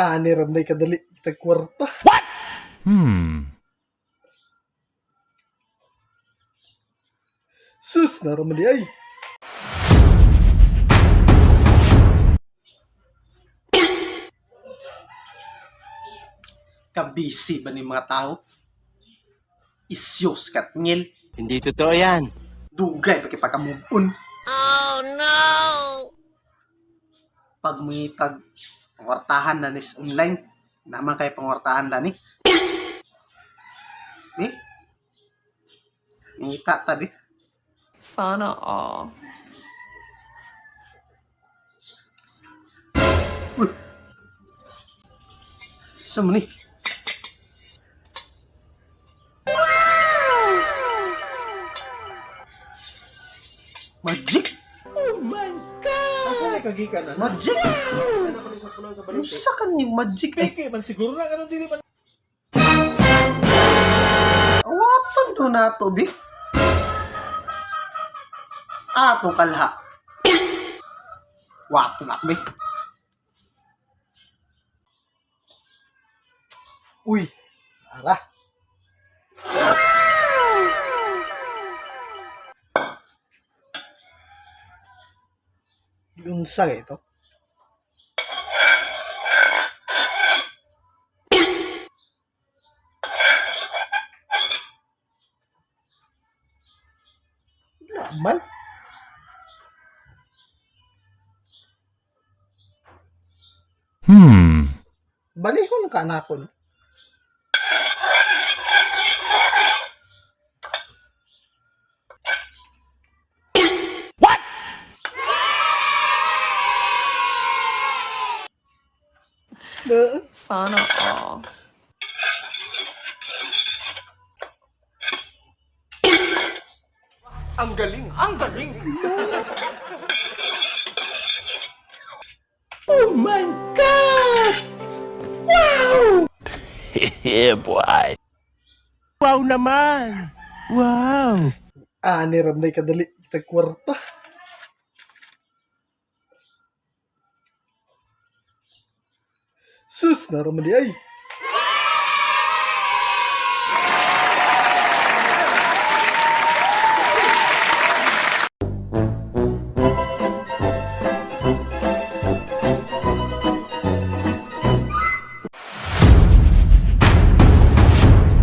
Ani ra man kadali kitag kwarta. Sus, naa ra man diay. Kabisi ba ni mga tao? Isyos katngil. Hindi totoo yan. Dugay pa kay pagka-move on. Oh no! Pag mangitag pangwartahan na nis online, naman kay pangwartahan na ni. Ni? Ngita tabi. Sana all. Uy! Sa man ni? Magic! Asa na kagikan na? Magic! Unsa kan ni magic eh? Peke man siguro na karon dili man. Awaton do na to, bi. Ato kalha. Wato na, bi. Uy, ara. Unsa kay ito? Wala man. Balihon ka nakon. What? Sana all. Ang galing! Ang galing! Yeah, boy. Wow naman! Wow! Ani ra man kadali kitag kwarta. Sus, naa ra man diay.